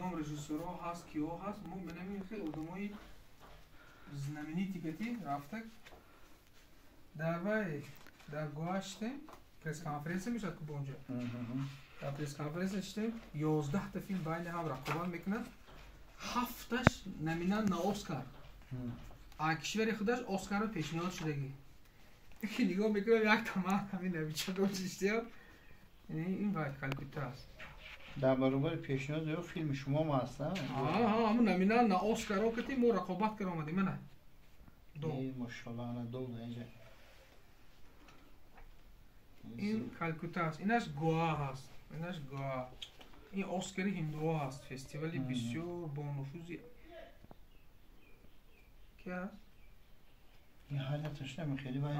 Кадом режиссёрҳо ҳаст, киҳо ҳаст. Мо менамем, хеле одамои знаменитый кати рафта дар вай, дар Гоа шитем, пресс-конференсия мешавад ку бонҷа. Дар пресс-конференсия шитем, 11-та филм байни ҳам рақобат мекунад, ҳафташ номинант на Оскар, а кишвари худаш Оскарро пешниҳод шудагӣ. Ки нигоҳ мекунам, якта ман ҳамин новичок шиштиям. Ин вай Калкутта аст. Дар баробари пешниҳод ё филми шумо ҳам ҳаст? Ҳамун номинант на Оскарро кати мо рақобат кар омадем, мана. Мошалло, ана дол инҷа. Ин Калкутта аст, инаш Гоа ҳаст, инаш Гоа, ин Оскари ҳиндуҳо ҳаст, фестивали бисёр бонуфузи ки ҳаст. Ин ҳаляташ хеле вай.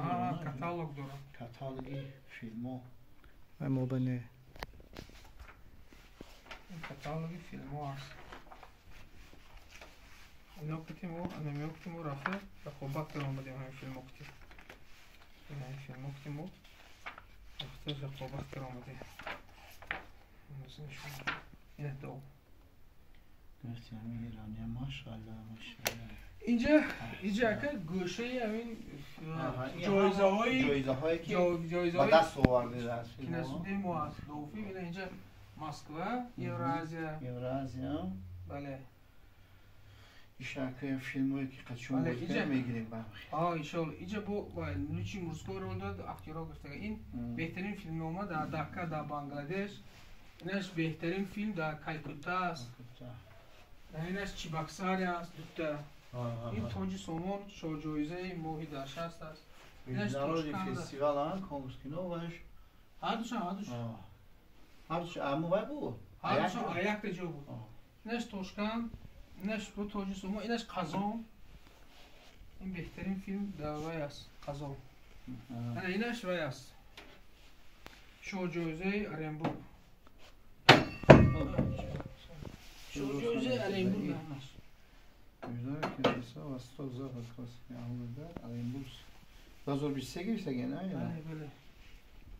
Каталог дорад. Каталоги филмҳо. Вай мобайне. Ин каталоги филмҳо аст. Ино кати мо, анамиё кати мо рафта рақобат кар омадем. Ҳамин филмҳо кати, ин филмҳо кати мо рафта рақобат кар омадем. Ина дов. Инҷа ака гӯшаи ҳамин ҷоизаҳои ҷоизаҳое ки ба даст овардед. Киностудияи мо аст. Дофилм, ина инҷа Москва, Евразия. Евразия. Бале. Ишака филмое ки қачон мегирем. Иншоалло. Инҷа бо лучший мужской роль дод, актёрҳо гирифтага. Ин беҳтарин филмнома дар Дака, дар Бангладеш. Инаш беҳтарин филм дар Калкутта аст. Инаш Чебоксары аст, дута. Ин Тоҷи Сомон, шоҳҷоизаи моҳи дар шаст аст. Международный фестивал конкурс кино ваш. Ҳардушам, ҳардуш. Ҳардуш аму вай буд. Ҳардушам якта ҷо буд. Инаш Тошканд, инаш бо Тоҷи Сомон, инаш Қазон. Ин беҳтарин филм дар вай аст, Қазон. Ана инаш вай аст, шоҳҷоизаи Оренбург, шоҳҷоизаи Оренбург инаш. Международный кинофестивал Восток, Запад, Оренбург 2023 гирифтаги, на? Бале, бале.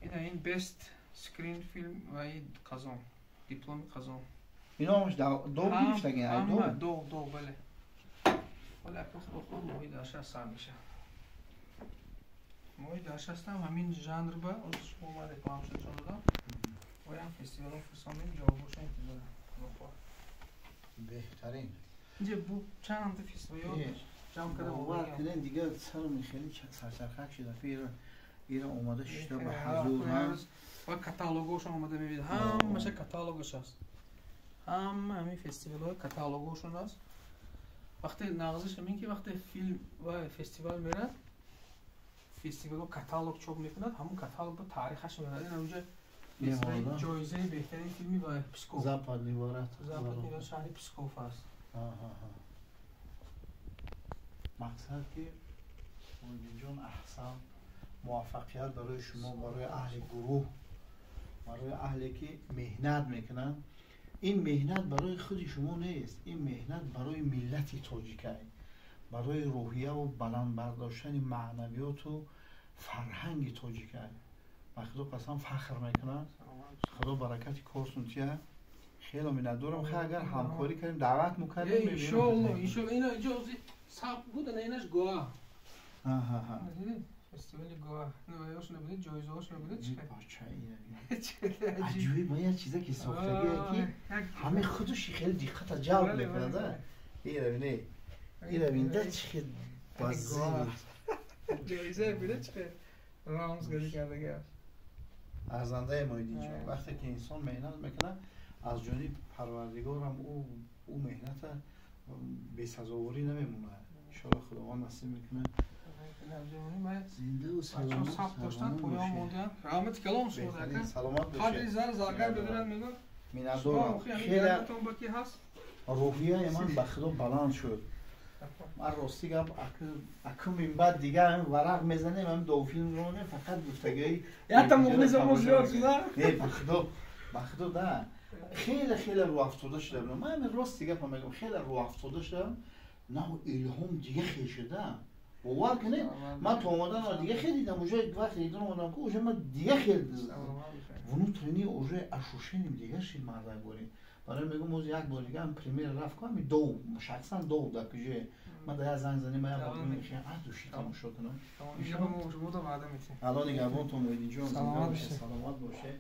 Ина ин best screen film ва ин Қазон, дипломи Қазон. Ино ҳамаш дов гирифтаги? Ҳама дов, дов, бале. Вале ака, худо хоҳ, моҳи дар шаст сар мешавад. Моҳи дар шастам ҳамин жанр ба шумо ман рекламаша нишон додам. Оям фестивалҳо фирсондем, ҷавобоша интизорам, худо хоҳ. Беҳтарин. Инҷа бу чандта фестивалҳо ҷамъ карда. Бовар кунед, дигар сарам хеле сарчархак шуда. Ира омада шида ба ҳазур. Ва каталогошон омада мебинед, ҳамаша каталогаш аст. Ҳама ҳамин фестивалҳои каталогошон аст. Вақте нағзиш ҳамин ки вақте филм ва фестивал мерад, фестивалҳо каталог чоп мекунад, ҳамун каталог ба таърихаш мерад. Ин ҳамҷа ҷоизаи беҳтарин филми ва Псков. Западный ворота. Западный, шаҳри Псков аст. Мақсад ки, Муҳиддинҷон, аҳсан, муваффақият барои шумо, барои аҳли гурӯҳ, барои аҳле ки меҳнат мекунанд. Ин меҳнат барои худи шумо нест, ин меҳнат барои миллати тоҷикай, барои рӯҳияву баланд бардоштани маънавиёту фарҳанги тоҷикай. Ба худо қасам, фахр мекунам. Худо баракати кортун тия. Хело миннатдорам. Хай, агар ҳамкорӣ кардем, даъват мукардем. Иншоалло, иншоалло. Ина инҷо саб буд, ана инаш Гоа, фестивали Гоа. Ёш набудед, ҷоизаҳош набудед. Аҷоиб, ма як чиза ки сохтагие ки ҳамин худаш хеле диққата ҷалб мекунад. Ира бине, ира бинда, чи хел базир. Ҷоиза бине, чи хел рамзгарӣ кардаги аст. Арзандаи Муҳиддинҷон, вақте ки инсон меҳнат мекунад, аз ҷониби Парвардигорам ӯ меҳната бесазоворӣ намемонад. Иншоалло, Худованд насиб мекунад. Зиндаву саломат доштан, поён мондан. Раҳмати калом шумо, ака. Саломат бошед. Қадри зар заргар бибиранд, мегӯям. Миннатдорам хеле. Ба ки ҳаст? Рӯҳияи ман ба худо баланд шуд. Ман рости гап, аку минбаъд дигар ҳамин варақ мезанем, ҳамин дофилмро фақат гуфтагиҳои Якта мухлисамо зиёд шуда. Не, ба худо, ба худо, да, хеле хеле рӯафтода шуда будам. Ман ҳамин рости гапа мегӯям, хеле рӯафтода шудам. Нав илҳом дига хел шуда. Бовар кунед, ман то омадан дига хел дидам. Уже вақте дидан омадам ку, уже ман дига хел внутренний уже ощущением дига шид. Мардакборӣ. Барои мегӯм, оз як бор дига премьера рафт кунам, дов шахсан дов дар куҷое, ман да як занг занем, як бор мехоҳам а души тамошо кунам. Алло нигаҳбонтон, Муҳиддинҷон, саломат бошед.